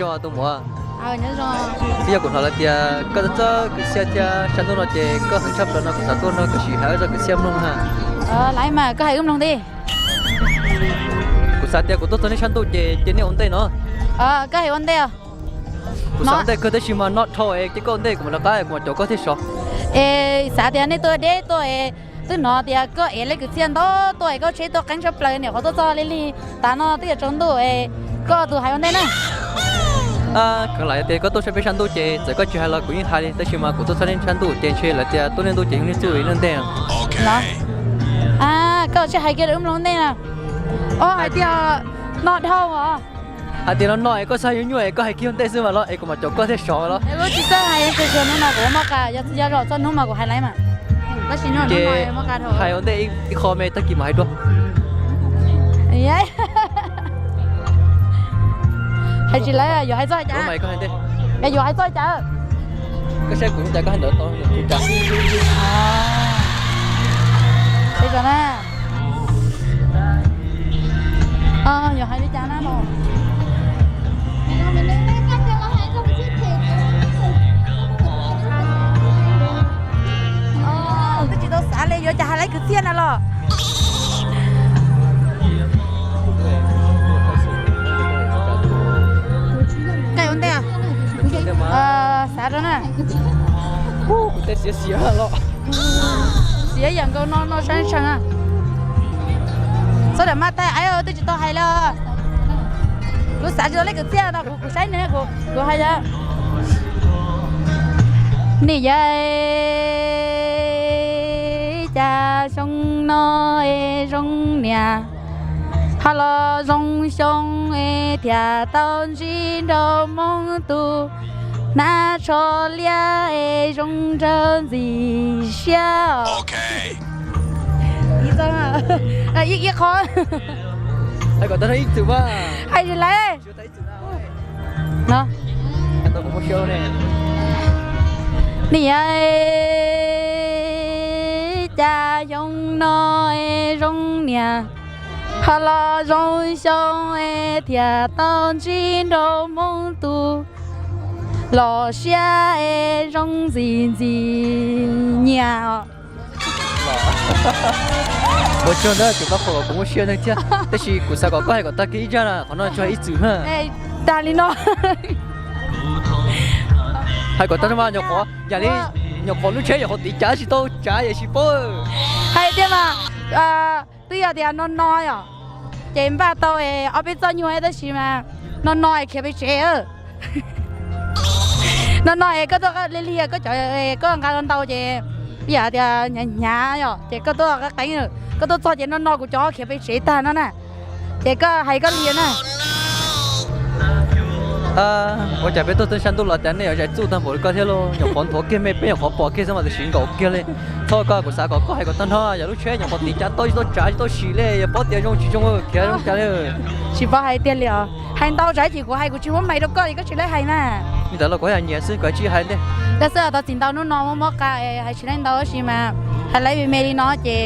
Tus muam, twb yog kuv hnov lawv tias koj txawj kwv txhiaj thiab sab ntuj no ces koj heev tshaj plaws no kuv xav tuaj nrog koj sim hais zaj kwv txhiaj mloog na. Laiv mas koj hais wb mloog ntej. Kuv xav tias kuv tuaj txog nej sab ntuj ces cia nej ua ntej no. Koj hais ua ntej. Kuv xav ua ntej kawg tab sis mas noj dhau es cia koj ua ntej kuv mam rov qab kuv mam caum koj thiab sov. Es xav tias nej tuaj deb tuaj es twb hnov tias koj ev lawv kwv txhiaj ntau tuaj es koj tsheb tuaj qeeb tshaj plaws, nyuam qhuav tuaj txog li lig tas no twb yuav tsaus ntuj es koj tus hais ua ntej na. Kheev lam tias koj tuaj sab peb sab ntuj ces txawm koj tsis hais los kuv yeej hais li tab sis mas kuv tuaj txog nej sab ntuj ces ntshe lawv tias tuaj nej ntuj ces yog nej txuj nej ntej. Los, koj tsis hais kiag rau wb mloog ntej na. Os hais tias no dhau os. Hais tias no no es koj xav yuav nyuaj es koj hais kiag ua ntej xwb mas los es kuv mam caum koj thiab sov los. Lub tsis txawj hais tsuag tsuag hnub no kuv muab qa, yog txij yog zog txog hnub mas kuv hais laiv mas. Tab sis no ces hais ua ntej ib qho me tag kis mam hais dua. Hais tsis laiv yuav hais txog cas? Yuav hais txog cas? Koj saib kuv cas koj hais ntawd tau cas? Yog hais li cas na los? Twb tsis tau xav li yuav cas hais laiv kwv txhiaj na los. Koj ua ntej, xav rau na. Kuv tej xiav xiav los. Xiav yam nkaus no no sab tshee. Txhob dam maj tag, twb tsis tau hais li. Kuv xav tsis tau laiv kwv txhiaj no, kuv saib nws, kuv hais tias, nim yog cas xyoo no es zoo niam, ho los zoo xyoo es thiaj tau ntsib nraug Hmoob tus, hnav tsho liab es zoo nraug ntxim siab. Ib qho, hais kom tag ib txwm mas hais tsis laiv. Nim yog cas xyoo no es zoo niam, ho los zoo xyoo es thiaj tau ntsib nraug Hmoob tus, los siab es zoo ntxim ntxim nyiam. Ua tsaug ntawd tus pab qhua kom kuv muaj siab neeg thiab, tab sis kuv xav kom koj hais kom tag kiag ib zaj na, qhov no tsuas hais ib txwm na. Tag li no. Hais kom tag mas nyuam qhuav, yam li nyuam qhuav lub tsheb nyuam qhuav tiv cav tsis tau tsav yam tsis paub. Hais tiag mas, twb yog tias no no yom, ces npaj tau ob peb txoj nyuag tab sis mas no no es khiav pem tsev. No no es koj tuaj li lig koj cov, koj nqa ntau ces yam tias hnyav hnyav yom, ces koj tuaj qeeb qeeb, koj tuaj txog ces no no kuv cov khiav pem tsev tag no na. Ces koj hais koj li na. Ua cas peb tuaj txog sab ntuj los cas nej yuav zais txuj tag npaum li koj thiab lauj? Nyuam qhuav nthuav kiag me, peb nyuam qhuav pom kiag xwb mas tam sim nkaum kiag li. Txhob koj, kuv xav kom koj hais kom tag nrho, yog lub tsheb nyuam qhuav tiv cav tau tsis tau tsav tsis tau sim li, yog paub tias zoo tsis zoo, khiav zoo cas li. Tsis paub hais tiag li os. Hais ntau tsam ces kuv hais kuv tsis muab mais rau koj li koj tsis laib hais na. Li ntawd los kuv haj yam nyiam xwb, koj tsis hais ntej. Dab xwb thov txim ntau hnub no muab muab qa hais tsis laib ntau tab sis mas hais laib me me li no ces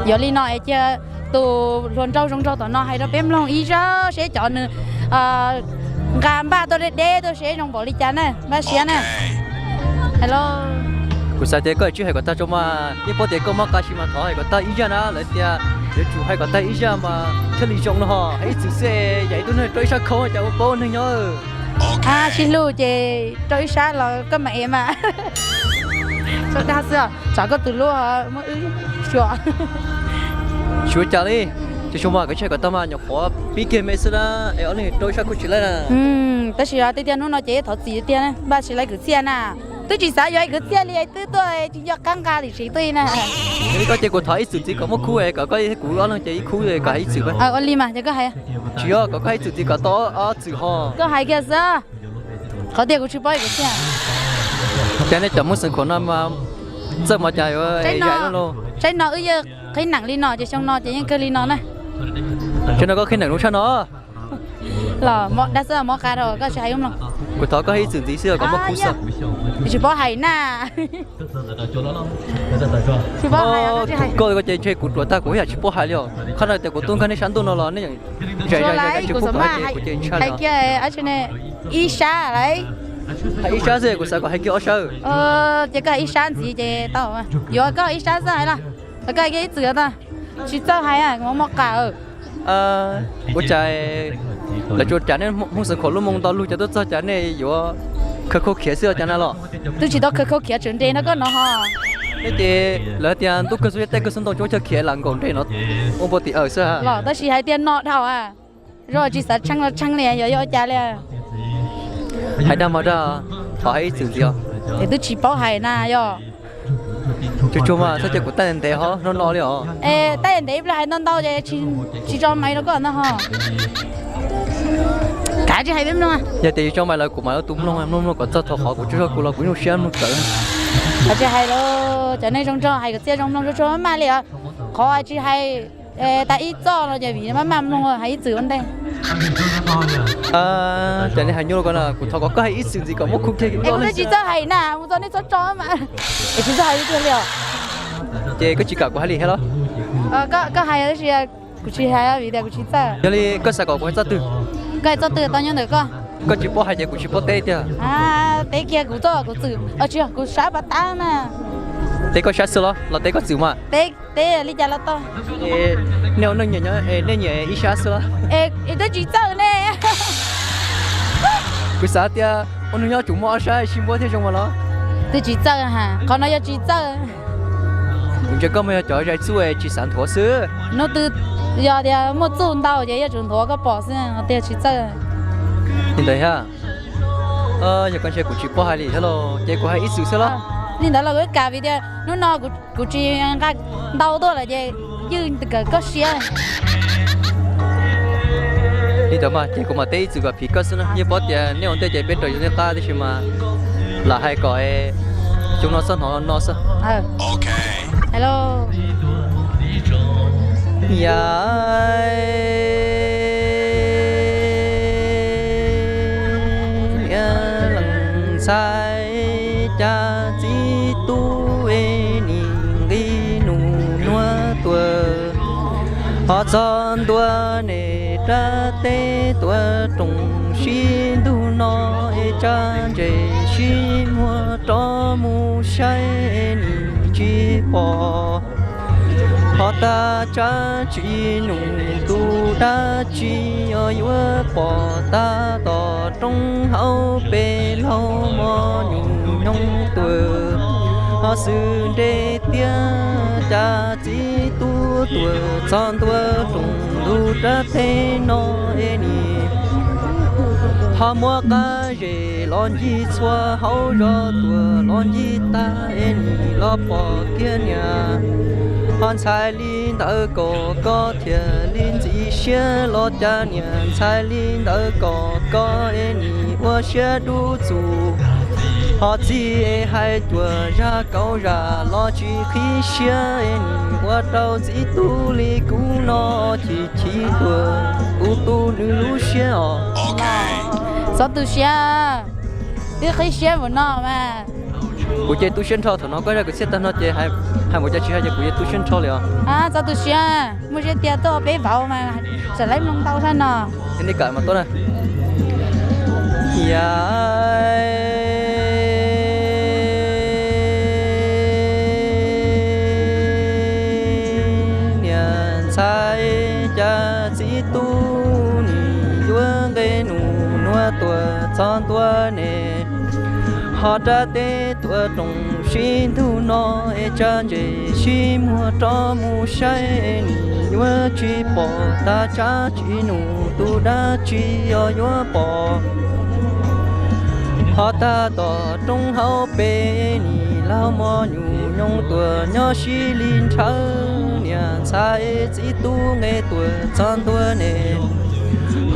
yuav li no es cia tus hluas nraug zoo nraug tom no hais rau peb mloog ib zaj seb cov nws nqa npaj tuaj deb deb tuaj seb zoo npaum li cas na, npaj siab na. Hais los. Kuv xav tias koj tsis hais kom tag tso mas, yeej paub tias koj mob qa sis mas thov hais kom tag ib zaj na, lawv tias yuav tsum hais kom tag ib zaj mas thiaj li zoo no ho, hais ib txwm xwb yam ib tug neeg rau ib sab khau cas ua paub neeg nyob. Sib hlub ces rau ib sab los koj mam ev mas. Txhob dag xwb, tsam koj tus hlub muab wb suav. Suav cas li, tsis suav mas koj tsis hais kom tag mas nyuam qhuav pib kiag me xwb na, es ob leeg rau ib sab khau tsis laib na. Tab sis tiag tiag hnub no ces thov txim tiag, npaj tsis laib kwv txhiaj na. Twb tsis xav yuav kwv txhiaj li, twb tuaj tsis nco qab nqa tim tsev twj na. Koj ces kuv thov ib txwm txiv kom muab khub es kom koj kuv ob leeg ces ib khub kom hais ib txwm. Ua li mas ces koj hais. Tsis yog, kom koj hais ib txwm txiv kom tau ob txwm ho. Koj hais kiag xwb. Qhov tiag kuv tsis paub kwv txhiaj. Cas nej cov Hmoob xeev khuam no mas txawj mas cas yuav, saib no wb yeej qhib neem li no ces xyoo no ces yeej kawg li no na. Saib no koj qhib neem lub tshaj no. Los dab xwb mob qa rau koj tsis hais wb mloog. Kuv thov koj hais ib txwm ntxiv xwb kom muaj khub xwb. Tsis paub hais na. Tsis paub hais, koj ces ntshe kuv ruam tag kuv ib yam tsis paub hais li os. Qhov no tias kuv tuaj nkag nej sab ntuj no los nej zais zais tsis pub kuv hais ces kuv ces ntshai li os. Ib sab lawm. Hais ib sab xwb kuv xav kom hais kiag ob sab. Ces koj hais ib sab ntxiv ces tau. Yuav koj ib sab xwb hais los. Koj hais kiag ib txwm tau. Tsis txawj hais, kuv muaj qas. Ua cas lawv tsuas cas nej Hmoob Xeev Khuam lub moo ntau lug, cas tuaj txog cas nej yuav khawv khau khiav xwb cas na los? Twb tsis tau khawv khau khiav, tseem nres nrog koj no ho. Thiab ces lawv tias ntuj kawg xub tej kawg xub ntoo, tsuas chaw khiav lam nkaum nres no ua npua tim awm xwb. Los tab sis hais tias no dhau a. Zoo tsis xav tshee los tshee li, yog yog cas li. Hais dag mog dag, thov hais ib txwm ntxiv os. Es twb tsis paub hais na yog. Tsuag tsuag mas txhob cia kuv taij ntev ho no no li os. Es taij ntev ib pliag hais ntau ntau ces tsis tso mais rau koj ntag ho. Kav tsij hais peb mloog. Yog tias tsis tso mais lawm kuv mam ua tus mloog mloog mloog kom txog thaum qhov kuv tsaug zog kuv los kuv nyuaj siab mloog tawm. Kav tsij hais los, cov neeg zoo nraug hais kom txhiaj zoo mloog tsuag tsuag maj li os. Qhov tsis hais tas ib txoj no ces vim maj maj mloog hais ib txwm ua ntej. Ces nej hais nyuaj ko na, kuv thov kom koj hais ib txwm ntxiv kom muab khu kiag. Es kuv twb tsis txawj hais na, mus txog nej txhob tso mas. Es tsis txawj hais li tiag li os. Ces koj tsis kam kuv hais li thiab los? Koj hais tab sis kuv tsis hais vim tias kuv tsis txawj. Yog li koj xav kom kuv hais txoj twg? Koj hais txoj twg tau nyob ntawm koj. Koj tsis paub hais ces kuv tsis paub teb tiag. Teb kiag kuv txoj kuv txwm, tsis yog kuv sab pas tab na. Teb koj sab xwb los los teb koj txwm mas? Teb li cas los tau. Nej ua neej nyiam nyob, nej nyiam ib sab xwb los? Es twb tsis txawj ne. Kuv xav tias ua neeg nyob tsum muaj ob sab sib npuab thiaj zoo mas los. Twb tsis txawj, qhov no yog tsis txawj. Kuv ntsia koj mas yog cov zais txuj tsis xav nthuav xwb. Hnub twg yog tias muaj txuj ntau ces yuav tsum nthuav koj pom xwb, tiag tsis txawj. Li ntawd thiab. Yog koj ntsia kuv tsis paub hais li thiab los ces kuv hais ib txwm xwb los. Li ntawd los kuv kam vim tias hnub no kuv tsis nqa ntau tuaj lawm ces ywj kawm koj siab. Li ntawd mas ces kuv mam teb ib txwm kom phim koj xwb na. Yeej paub tias nej ua ntej ces peb raws yus tej qab tib si mas lam hais kom xyoo no txhob hnov no xwb. Yam niam leej ntxhais cas txiv tub es nim nqi nus nuav tuaj, ho txog ntua ne rab teb tuaj rooj sib ntug no es tsab ntses sib muag rov mus saib nim tsis pom. Ho tag tsab tsis num tus dab tsi os yuav pom tag tom roob hauv pes laug mos nyuj nyoog tuaj, ho xwm nres tiag cas txiv tub tuaj txog ntua rooj ntug rab teb no es nim ho muab qab zes los ncig txhua hauv zos tuaj los ncig tag es nim los pom kiag niam. Ho ntxhais li ntawd kom koj thiaj li ntxim siab los cas niam, ntxhais li ntawd kom koj es nim ua siab dub txuj. Ho txiv es hais cuag zaj kauv zam los tsis qhib siab es nim ua rau txiv tub li kuv no chim chim tuaj kuv tu nws lub siab os. Txhob tu siab, twb qhib siab mus no mas. Kuv ces tu siab nrho thaum no koj zaj kwv txhiaj tag no ces hais mus cas tsis hais ces kuv yeej tu siab nrho li os. Txhob tu siab, muaj siab tiag tuaj peb vauv mas tseem laib mloog ntau thiab no. Nej kam mas tuaj na. Yam niam ntxhais cas txiv tub nim yuav nqe nus nuav tuaj txog ntua ne, ho rab teb tuaj rooj sib ntug no es tsab ntses sib muag rov mus saib nim yuav tsis pom tag tsab tsis num tus dab tsi os yuav pom. Ho tag tom roob hauv pes nim laug mos nyuj nyoog tuaj nyob sib li nrhawv niam ntxhais txiv tub nqe tuaj txog ntua ne,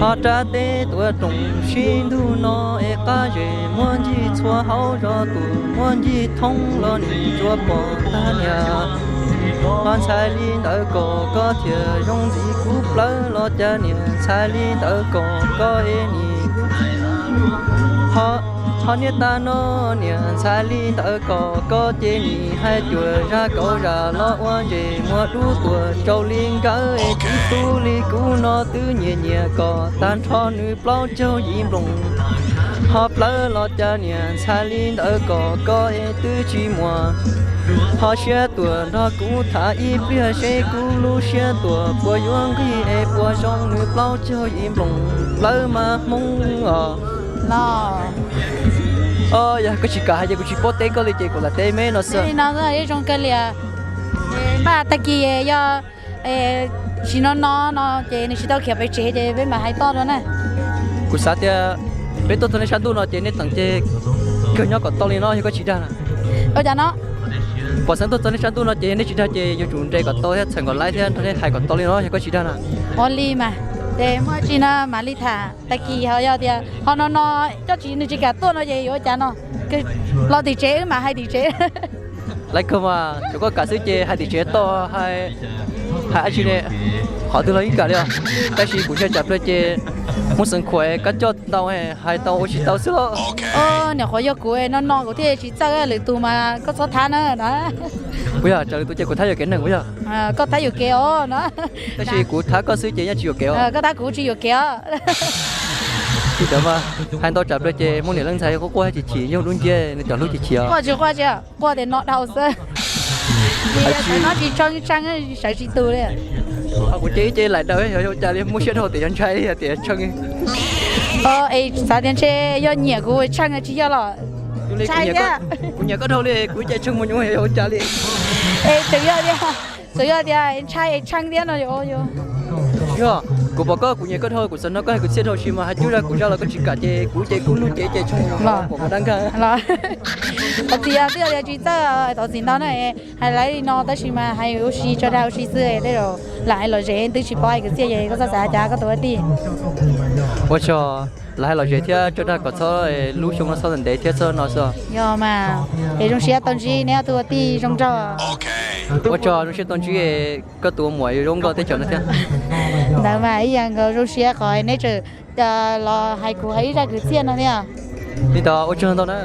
ho rab teb tuaj rooj sib ntug no es qab zes muab ncig txhua hauv zos tuaj muab ncig thoob los nim tsuas pom tag niam. Ho ntxhais li ntawd kom koj thiaj zoo ntxiv kuv plawv los cas niam, ntxhais li ntawd kom koj es nim Ho, ho niaj tas no niam ntxhais li ntawd kom koj ces nim hais cuam zaj kauv zam los ua ntses muag dub tuam tsaus li nkawd es tib tug li kuv no twb nyiam nyiam kom tag nrho nws plaub caug yim nploos. Ho plawv los cas niam ntxhais li ntawd kom koj es twb tsis muaj. Ho siab tuam nrog kuv tham ib pliag seb kuv lub siab tuam puas yuav nqig es puas zoo nws plaub caug yim nploos plawv mas hmoob os. Los, o, yog koj tsis kam hais ces kuv tsis paub teb koj li ces kuv lam teb me no xwb. Li no zoo kawg li. Npaj tag kis yog tsis no no no ces nws tsis tau khiav pem tsev ces peb mam hais toj dua na. Kuv xav tias peb tuaj txog nej sab ntuj no ces nej teem ces kawg nyob kom tau li no yog koj tsis dag na. Ua cas no? Pom xeev tuaj txog nej sab ntuj no ces yog nej tsis dag ces yuav tsum nres kom tau thiab txheem kom laib thiab nrog nej hais kom tau li no yog koj tsis dag na. Ua li mas, ces muaj tsi no mam li tham tag kis ho yog tias ho no no coj tsis nws tsis kam tuaj no ces yuav ua cas no? Los tim tsev wb mam hais tim tsev. Laiv kawg mas, tsuav koj kam xwb ces hais tim tsev toj, hais dab tsi ne, qhov twg los yeej kam li os. Tab sis kuv ntshai tsam plawg ces muaj xeev khuam kab coj ntau, hais tau ua tsis tau xwb los. Nyuam qhuav yog kuv no no kuv thiaj tsis txawj, lwm tus mas koj txhob thab na no. Puas yog? Tsam lwm tus ces kuv thab yuam kev neeg puas yog? Koj thab yuam kev os no. Tab sis kuv thab koj xwb ces yeej tsis yuam kev os. Koj thab kuv tsis yuam kev os. Tsis tau mas, hais ntau tsam plawg ces hmoob niam leej ntxhais quaj quaj chim chim, yog dub nciab nws cov hlub chim chim os. Quaj tsis quaj tsis, quaj tias no dhau xwb. Tsis no tsis tshee tshee sawv tsis tus li. Kuv ces ib ce laim daws yog ua cas li, muaj siab dhau tias yuav ntshai li tias tshee. Es xav tias ntshe yog nyiam kuv tshee tsis yog los. Ntshai thiab. Kuv nyiam koj dhau li kuv ib ce tshee mus nyuv yog ua cas li. Es tseem yog tias, tseem yog tias ntshai es tshee thiab no. Yog, kuv pom koj kuv nyiam koj dhau, kuv xav nrog koj hais kwv txhiaj dhau sis mas hais cub zaj kuv zaj los koj tsis kam ces kuv ces kuv lub cev ces tshee mus nyuv pom kuv dab nkag. Los, qhov txiv twb yog tias tsis txawj thov txim ntau na. Hais laiv li no tab sis mas hais ua si tso dag ua si xwb, tej zaum lam hais lom zem twb tsis paub hais kwv txhiaj ces koj txhob xav cas koj tus ua tij. Ua tsaug, lam hais lom zem thiab tso dag kom txhob lub xyoo no txhob ntev thiab txhob no xwb. Yog mas, es zoo siab tau ntsib neb ob tug ua tij zoo nraug. Ua tsaug, zoo siab tau ntsib koj tus ua muam zoo nkauj teb chaws no thiab. Ntawd mas ib yam nkaus, zoo siab qhov neb tseem los hais kuv hais ib zaj kwv txhiaj no thiab. Li ntawd ua tsaug ntau na.